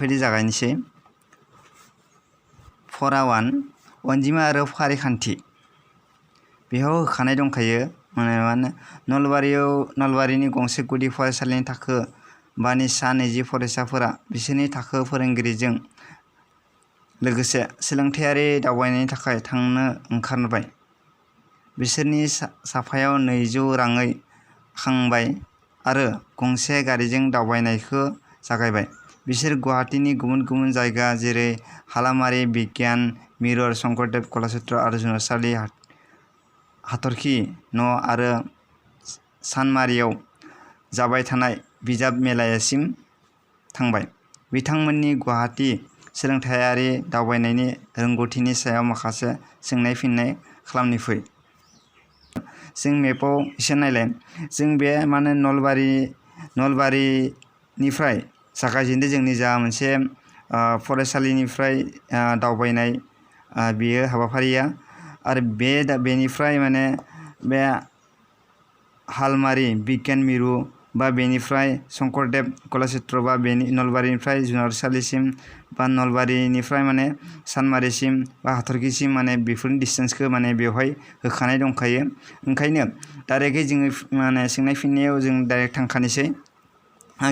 फैदो जागायनोसै फरा 1 अनजिमा आरो फारिखान्थि बेयाव होखानाय दंखायो माने नलबारिनि गंसे गुदि फरायसालिनि थाखो 5 नि सा 20 फरायसाफोरा बिसोरनि थाखो फोरोंगिरिजों लोगोसे सोलोंथायारि दावबायनायनि थाखाय थांनो ओंखारबाय। बिसोरनि साफायाव 200 राङै खांबाय आरो गंसे गारिजों दावबायनायखौ जागायबाय। बिसोर गुवाहाटीनि गुबुन गुबुन जायगा जेरै हालामारि बिगियान मिरु शंकरदेव कलाक्षेत्र आरो जुनारसालि हाथरखि न' आरो सानमारियाव जाबाय थानाय बिजाब मेलासिम थांबाय। बिथांमोननि गुवाहाटी सोलोंथायारि दावबायनायनि रोंगौथिनि सायाव माखासे सोंनाय फिननाय खालामनि फै। जों मेपआव एसे नायलाय। जों बे माने नलबारिनिफ्राय जागायजेनदों जोंनि जा मोनसे फरायसालिनिफ्राय दावबायनाय बेयो हाबाफारिया आरो बेनिफ्राय माने बे हालमारि बिगियान मिरु बा बेनिफ्राय शंकरदेव कलाक्षेत्र बा बेनि नलबारिनिफ्राय जुनारसालिसिम बा नलबारिनिफ्राय माने सानमारिसिम बा हाथरखिसिम माने बेफोरनि डिस्टेन्सखौ माने बेवहाय होखानाय दंखायो। ओंखायनो डाइरेक्टयै जोङो माने सोंनाय फिननायाव जों डाइरेक्ट थांखानोसै।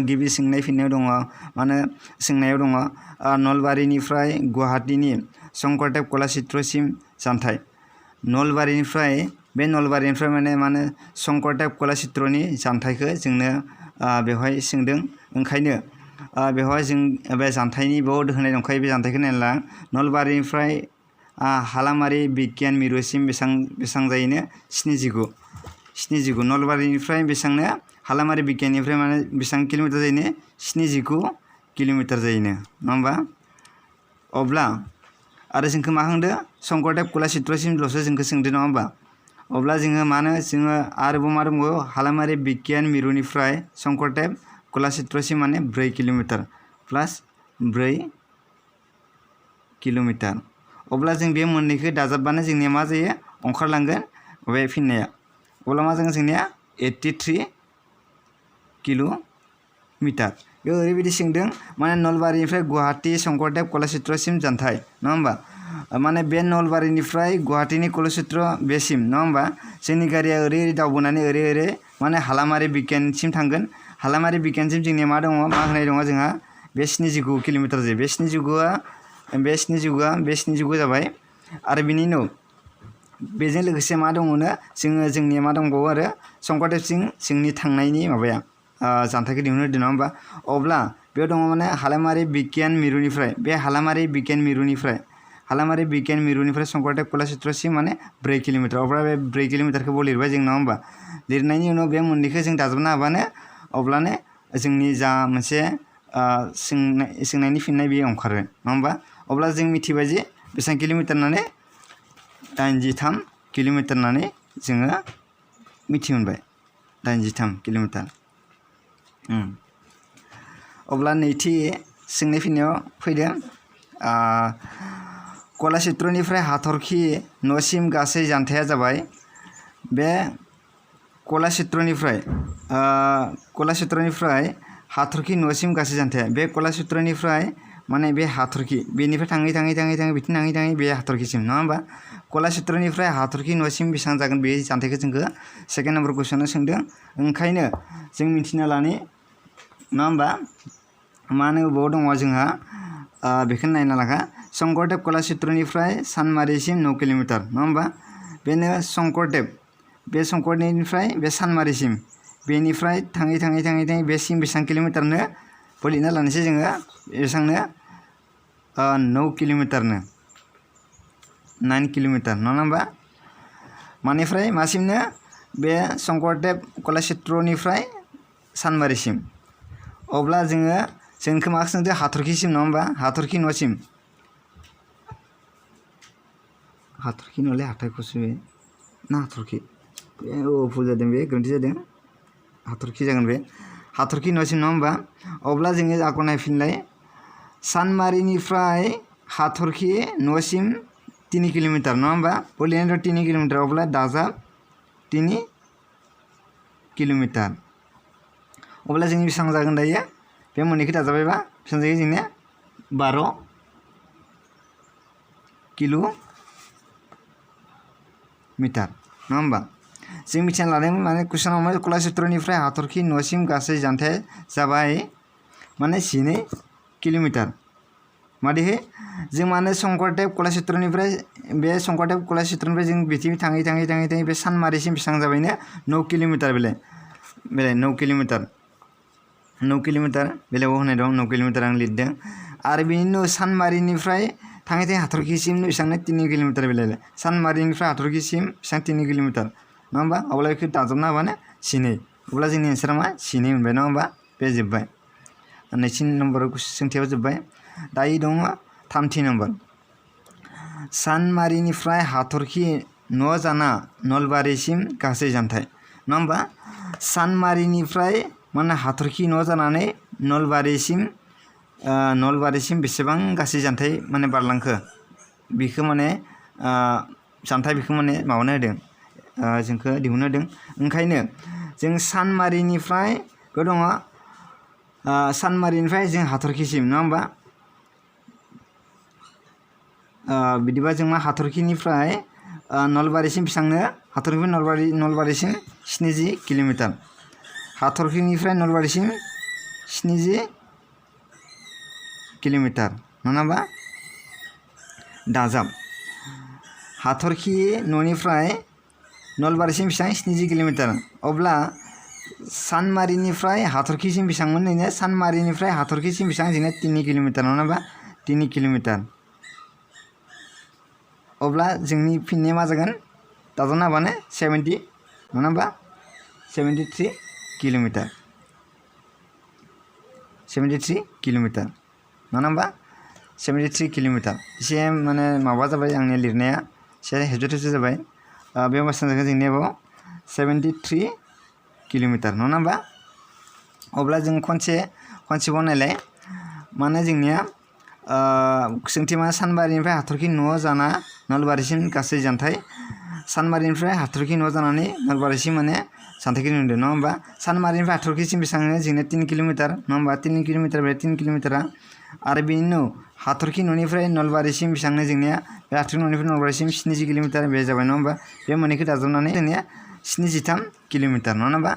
गिबि सोंनाय फिननायाव दङ माने सोंनायाव दङ नलबारिनिफ्राय गुवाहाटीनि शंकरदेव कलाक्षेत्रसिम जानथाय। नलबारिनिफ्राय माने शंकरदेव कलाक्षेत्रनि जानथायखौ जोंनो बेवहाय सोंदों। ओंखायनो बेवहाय जों बे जानथायनि बहुद होनाय दंखायो। बे जानथायखौ नायना ला। नलबारिनिफ्राय हालामारि बिगियान मिरुसिम बेसेबां जायोनो 79 नलबारिनिफ्राय बेसेबांनो हालामारि बिगियाननिफ्राय माने बेसेबां किल'मिटार जायोनो 79 किल'मिटार जायोनो नङा होमबा। अब्ला आरो जोंखौ मा होनदो शंकरदेव कलाक्षेत्रसिमल'सो जोंखौ सोंदो नङा होमबा। अब्ला जोङो जोङो आरोबाव मा दंबावो हालामारि बिगियान मिरुनिफ्राय शंकरदेव कलाक्षेत्रसिम माने 4 किल'मिटार प्लास 4 किल'मिटार। अब्ला जों बे मोननैखौ दाजाबबानो जोंनिया मा जायो ओंखारलांगोन बे फिननाया। अब्ला मा जागोन जोंनिया 83 किल'मिटार। बे ओरैबायदि सोंदों माने नलबारिनिफ्राय गुवाहाटी शंकरदेव कलाक्षेत्रसिम जानथाय नङा होमबा। माने बे नलबारिनिफ्राय गुवाहाटीनि कलाक्षेत्र बेसिम नङा होमबा। जोंनि गारिया ओरै दावबोनानै ओरै माने हालामारि बिगियानसिम थांगोन। हालामारि बिगियानसिम जोंनिया मा दङ मा होनाय दङ जोंहा बे 79 किल'मिटार जायो। बे 79 जाबाय आरो बिनि उनाव बेजों लोगोसे मा दङनो जोंनिया मा दंबावो आरो शंकरदेवसिम जोंनि थांनायनि माबाया जानथायखौ दिहुननो होदों नङा होमबा। अब्ला बेयाव दङ माने हालामारि बिगियान मिरुनिफ्राय शंकरदेव कलाक्षेत्रसिम माने 4 किल'मिटार। अब्ला बे 4 किल'मिटारखौ लिरबाय जों नङा होमबा। लिरनायनि उनाव बे मोननैखौ जों दाजाबनो हाबानो अब्लानो जोंनि जा मोनसे सोंनायनि फिननाय बेयो ओंखारो नङा होमबा। अब्ला जों मिथिबाय जे बेसेबां किल'मिटार होननानै 83 किल'मिटार होननानै जोङो मिथिमोनबाय 83 किल'मिटार। अब्ला नैथि सोंनाय फिननायाव फैदों कलाक्षेत्रनिफ्राय हाथरखि न'सिम गासै जानथाया जाबाय। बे कलाक्षेत्रनिफ्राय हाथरखि न'सिम गासै जानथाया बे कलाक्षेत्रनिफ्राय माने बे हाथरखि बेनिफ्राय थाङै बिथिं थाङै बे हाथरखिसिम नङा होमबा। कलाक्षेत्रनिफ्राय हाथरखि न'सिम बेसेबां जागोन बे जानथायखौ जोंखौ सेकेन्ड नाम्बार कुइसनाव सोंदों। ओंखायनो जों मिथिना लानि नङा होमबा। मानो बबाव दङ जोंहा बेखौनो नायना लाखा। शंकरदेव कलाक्षेत्रनिफ्राय सानमारिसिम 9 किल'मिटार नङा होमबा। बेनो शंकरदेवनिफ्राय बे सानमारिसिम बेनिफ्राय थाङै बेसिम बेसेबां किल'मिटारनो लिरना लानोसै जोङो बेसेबांनो 9 किल'मिटारनो 9 किल'मिटार नङा होमबा। मानिफ्राय मासिमनो बे शंकरदेव कलाक्षेत्रनिफ्राय सानमारिसिम। अब्ला जोंखौ मा सोंदों हाथरखिसिम नङा होमबा। हाथरखि न'सिम हाथरखि न'लै हाथायखौसो ना हाथरखि भुल जादों बे गोरोन्थि जादों हाथरखि जागोन बे हाथरखि न'सिम नङा होमबा। अब्ला जोङो आखौ नायफिनलाय सानमारिनिफ्राय हाथरखि न'सिम 3 किल'मिटार नङा होमबा। लिरनाय 3 किल'मिटार अब्ला दाजाब 3 किल'मिटार। अब्ला जों बेसेबां जागोन दायो बे मोननैखौ दाजाबायबा बेसेबां जायो जोंनिया 12 किल'मिटार नङा होमबा जों मिथिना लादोंमोन माने कुइसनाव मा कलाक्षेत्रनिफ्राय हाथरखि न'सिम गासै जानथाया जाबाय माने 12 किल'मिटार मादिहै जों माने शंकरदेव कलाक्षेत्रनिफ्राय बे शंकरदेव कलाक्षेत्रनिफ्राय जों बिथिं थाङै बे सानमारिसिम बेसेबां जाबायनो 9 किल'मिटार बेले 9 किल'मिटार बेलेगाव होनाय दं 9 किल'मिटार आं लिरदों आरो बेनि उनाव सानमारिनिफ्राय थाङै हाथरखिसिम बेसेबां 3 किल'मिटार बेले सानमारिनिफ्राय हाथरखिसिम बेसेबां 3 किल'मिटार नङा होमबा अब्ला बेखौ दाजाबना होबानो 12 अब्ला जोंनि एन्सारा मा 12 मोनबाय नङा होमबा बे जोब्बाय नैथि नम्बर सोंथियाव जोब्बाय दायो दङ थामथि नम्बर सानमारिनिफ्राय हाथरखि न' जाना नलबारिसिम गासै जानथाय नङा होमबा सानमारिनिफ्राय माने हाथरखि न' जानानै नलबारिसिम बेसेबां गासै जानथाय माने बारलांखो बेखौ माने जानथाय बेखौ माने माबानो होदों जोंखौ दिहुननो होदों ओंखायनो जों सानमारिनिफ्राय दङ सानमारिनिफ्राय जों हाथरखिसिम नङा होमबा बिदिबा जों मा हाथरखिनिफ्राय नलबारिसिम बेसेबांनो हाथरखिनिफ्राय नलबारिसिम 70 किल'मिटार हाथरखिनिफ्राय नलबारिसिम 70 किल'मिटार नङा होमबा दाजाब हाथरखि न'निफ्राय नलबारिसिम बेसेबां 70 किल'मिटार अब्ला सानमारिनिफ्राय हाथरखिसिम बेसेबांमोन नैनो सानमारिनिफ्राय हाथरखिसिम बेसेबां जोंना 3 किल'मिटार नङा होमबा 3 किल'मिटार अब्ला जोंनि फिननाया मा जागोन दाजाबना होबानो 70 नङा होमबा 73 किल'मिटार 73 किल'मिटार नङा होमबा 73 किल'मिटार एसे माने माबा जाबाय आंनि लिरनाया एसे हेबजा जाबाय बे बाथ्राया जागोन जोंनियाव 73 किल'मिटार नङा होमबा अब्ला जों खनसेबाव नायलाय माने जोंनिया सोंथि मा सानमारिनिफ्राय हाथरखि न' जाना नलबारिसिम गासै जानथाय सानमारिनिफ्राय हाथरखि न' जानानै नलबारिसिम माने जानथायखौ नुदों नङा होमबा सानमारिनिफ्राय हाथरखिसिम बेसेबां जोंना 3 किल'मिटार नङा होमबा 3 किल'मिटार बे 3 किल'मिटारा आरो बेनि उनाव हाथरखि न'निफ्राय नलबारिसिम बेसेबां जोंनिया बे हाथरखि न'निफ्राय नलबारिसिम 70 किल'मिटार बे जाबाय नङा होमबा बे मोननैखौ दाजाबनानै जोंनिया 73 किल'मिटार नङा होमबा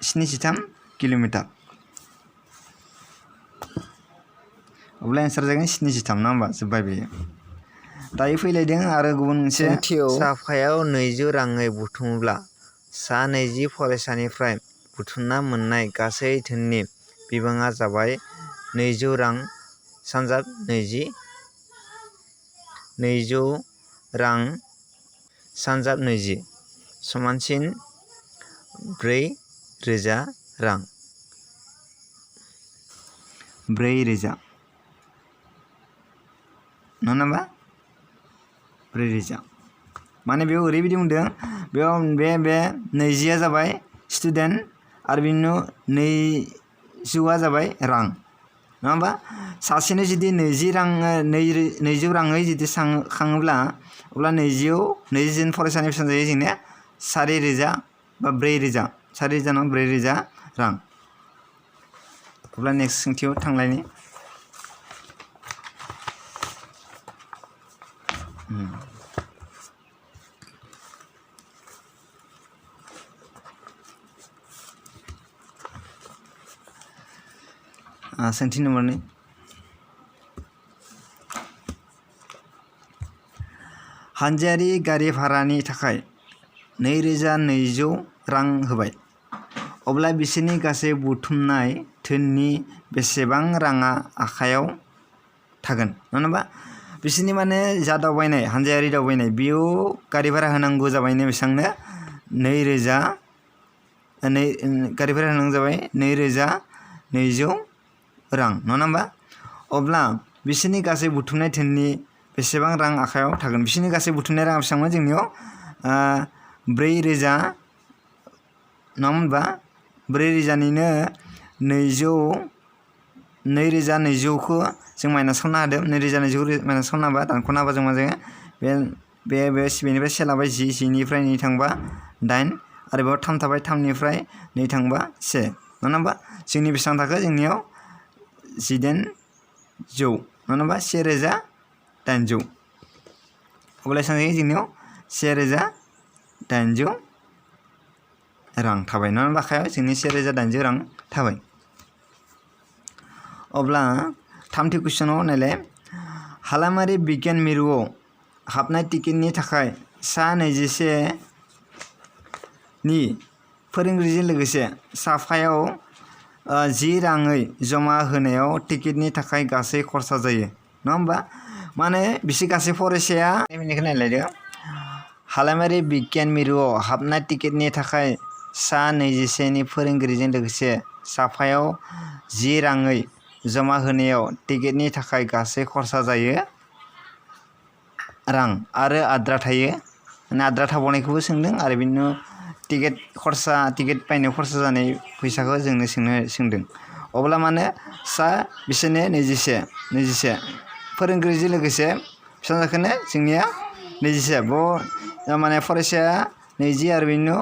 73 किल'मिटार अब्ला एन्सार जागोन 73 नङा होमबा जोब्बाय बेयो दायो फैलायदों आरो गुबुन मोनसे साफायाव 200 राङै बुथुमोब्ला सा 20 फरायसानिफ्राय बुथुमना मोननाय गासै धोननि बिबाङा जाबाय 200 रां सानजाब 20 200 रां सानजाब 20 समानसिन 4000 रां 4000 नङा होमबा 4000 माने बेयाव ओरैबायदि बुंदों बेयाव बे 20आ जाबाय स्टुडेन्ट आरो बिनि उनाव 200आ जाबाय रां नङा होमबा सासेनो जुदि 200 राङै जुदि खाङोब्ला अब्ला 20 जन फरायसानि बेसेबां जायो जोंनिया 4000 बा 4000 4000 नङा 4000 रां अब्ला नेक्स्ट सोंथियाव थांलायनि सोंथि नम्बर 2 हानजायारि गारि भारानि थाखाय 2200 रां होबाय अब्ला बिसोरनि गासै बुथुमनाय धोननि बेसेबां राङा आखायाव थागोन नङा होमबा बिसोरनि माने जा दावबायनाय हानजायारि दावबायनाय बेयाव गारि भारा होनांगौ जाबायनो बेसेबांनो 2000 गारि भारा होनांगौ जाबाय 2200 रां नङा होमबा अब्ला बिसोरनि गासै बुथुमनाय धोननि बेसेबां रां आखायाव थागोन बिसोरनि गासै बुथुमनाय राङा बेसेबांमोन जोंनियाव 4000 नङा होमबा 4000निनो 2200खौ जों माइनास खालामनो हादों 2200 माइनास खालामनो हाबा दानख'नो हाबा जों मा जायो बेनिफ्राय 1 लाबाय 10 निफ्राय 2 थांबा 8 आरो बेयाव 3 थाबाय 3 निफ्राय 2 थांबा 1 नङा होमबा जोंनि बेसेबां थाखो जोंनियाव 1800 नङा होमबा 1800 अब्ला बेसेबां जायो जोंनियाव 1800 रां थाबाय नङा होमबा आखायाव जोंनि 1800 रां थाबाय। अब्ला थामथि कुइसनाव नायलाय हालामारि बिगियान मिरुआव हाबनाय टिकेटनि थाखाय सा 21 नि फोरोंगिरिजों लोगोसे साफायाव 10 राङै जमा होनायाव टिकेटनि थाखाय गासै खरसा जायो नङा होमबा माने बिसोर गासै फरायसाया बेनिखौ नायलायदो हालामारि बिगियान मिरुआव हाबनाय टिकेटनि थाखाय सा 21 नि फोरोंगिरिजों लोगोसे साफायाव 10 राङै जमा होनायाव टिकेटनि थाखाय गासै खरसा जायो रां आरो आद्रा थायो माने आद्रा थाबावनायखौबो सोंदों आरो बिदिनो टिकेट बायनायाव खरसा जानाय फैसाखौ जोंनो सोंदों। अब्ला माने सा बिसोरनो 21 फोरोंगिरिजों लोगोसे बेसेबां जाखोनो जोंनिया 21 माने फरायसाया 20 आरो बिनि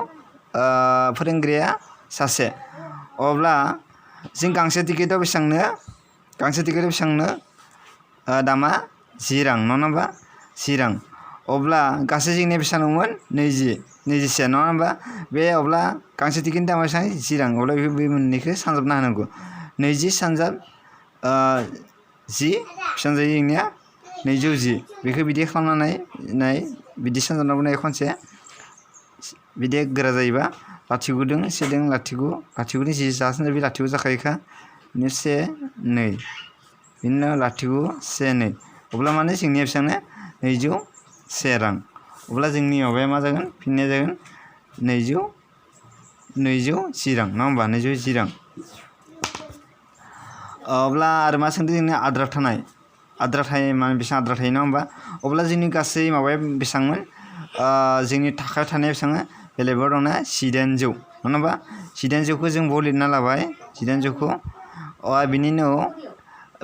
फोरोंगिरिया सासे अब्ला जों गांसे टिकेटाव बेसेबांनो दामा 10 रां नङा होमबा 10 रां अब्ला गासै जोंनिया बेसेबां दंमोन 21 नङा होमबा बे अब्ला गांसे टिकेटनि दामा बेसेबां 10 रां अब्ला बे मोननैखौ सानजाबना होनांगौ 20 सानजाब 10 बेसेबां जायो जोंनिया 210 बेखौ बिदि खालामनानै बिदि सानजाबनांगौ नाय खनसे बिदि गोरा जायोबा लाथिख' दों 1 दों लाथिख' नि 10 जासानजा बे लाथिख' जाखायोखा 1 2 बिदिनो लाथिख' 1 2 अब्ला माने जोंनिया बेसेबांनो 201 रां अब्ला जोंनि माबाया मा जागोन फिननाया जागोन 210 रां नङा होमबा 210 रां। अब्ला आरो मा सोंदों जोंनि आद्रा थानाय माने बेसेबां आद्रा थायो नङा होमबा अब्ला जोंनि गासै माबाया बेसेबांमोन जोंनि थाखायाव थानाया बेसेबां बेलेगाव दंना 1800 नङा होमबा 1800खौ जों बाव लिरना लाबाय 1800खौ बिनि उनाव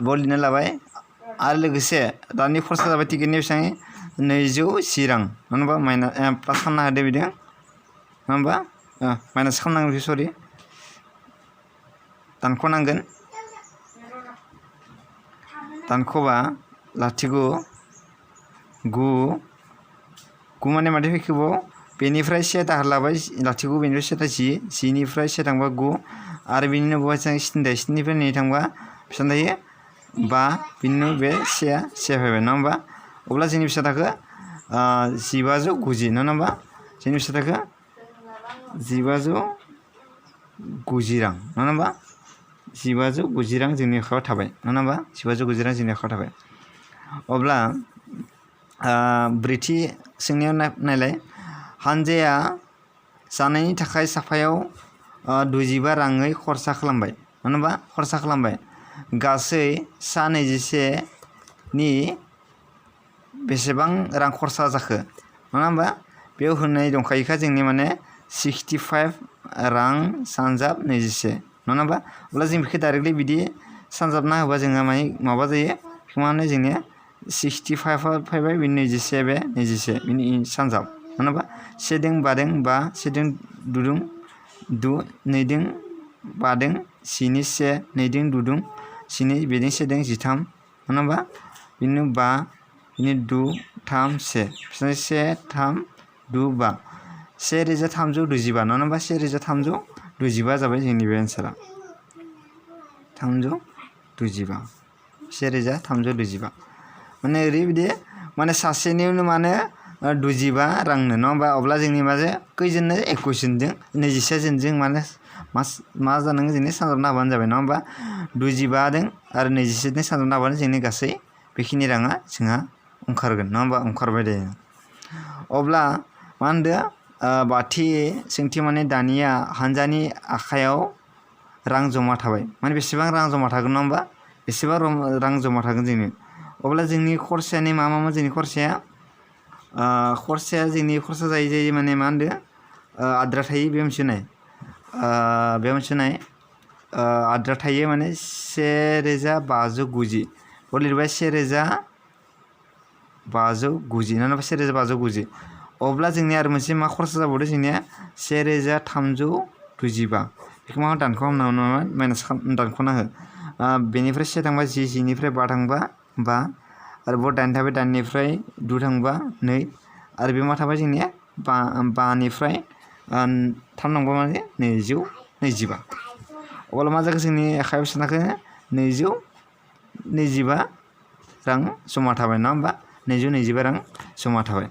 बाव लिरना लाबाय आरो लोगोसे दानि खरसा जाबाय टिकेटनि बेसेबां 210 रां नङा होमबा प्लास खालामना होदो बिदि नङा होमबा माइनास खालामनांगौ सरि दानख'बा लाथिख' 9 माने माथो फैखोबाव बेनिफ्राय 1 दाहारलाबाय लाथिख' बेनिफ्राय 1 10 निफ्राय 1 थांबा 9 आरो बिनि उनाव बहा 7 निफ्राय 2 थांबा बेसेबां जायो 5 बिनि उनाव बे 1 फैबाय नङा होमबा अब्ला जोंनि बेसेबां थाखो 1590 नङा होमबा जोंनि बेसेबां थाखो 1590 रां नङा होमबा 1590 रां जोंनि आखायाव थाबाय नङा होमबा 1590 रां जोंनि आखायाव थाबाय। अब्ला ब्रैथि सोंनायाव नायलाय हानजाया जानायनि थाखाय साफायाव 25 राङै खरसा खालामबाय नङा होमबा खरसा खालामबाय गासै सा 21 नि बेसेबां रां खरसा जाखो नङा होमबा बेयाव होनाय दंखायोखा जोंनि माने 65 रां सानजाब 21 नङा होमबा अब्ला जों बेखौ डाइरेक्टलि बिदि सानजाबना होबा जोंहा माबा जायो बेखौ मा होनो जोंनिया 65 फैबाय बिनि 21 बे 21 बिनि सानजाब नङा होमबा 1 दों 5 दों 5 1 दों 2 दों 2 2 दों 5 दों 10 1 2 दों 2 दों 10 बेजों 1 दों 13 नङा होमबा बिनि 5 बिनि 2 3 1 3 2 5 1325 नङा होमबा 1325 जाबाय जोंनि बे एन्सारा 1325 माने ओरैबायदि माने सासेनियावनो माने 25 रांनो नङा होमबा अब्ला जोंनि माजे खैजोननो 21 जनजों 21 जनजों माने मा जानांगोन जोंनि सानजाबना होबानो जाबाय नङा होमबा 25 दों आरो 21 जों सानजाबना होबानो जोंनि गासै बेखिनि राङा जोंहा ओंखारगोन नङा होमबा ओंखारबाय दे। अब्ला मा होनदो बाथि सोंथि माने दानिया हानजानि आखायाव रां जमा थाबाय माने बेसेबां रां जमा थागोन नङा होमबा बेसेबां रां जमा थागोन जोंनि अब्ला जोंनि खरसायानो मा जोंनि खरसाया जोंनि खरसा जायो माने मा होनदो आद्रा थायो बे मोनसे नाय आद्रा थायो माने 1590 बेयाव लिरबाय 1590 नङा 1590 अब्ला जोंनि आरो मोनसे मा खरसा जाबावदो जोंनिया 1325 बेखौ मा दानख'ना माइनास दानख'ना हो बेनिफ्राय 1 थांबा 10, 10निफ्राय 5 थांबा 5 आरोबाव 8 थाबाय 8निफ्राय 2 थांबा 2 आरो बे मा थाबाय जोंनिया 5निफ्राय 3 थांबा माने 225 अब्ला मा जाखो जोंनि आखायाव सोनाखो 225 रां जमा थाबाय नङा होमबा 225 रां जमा थाबाय।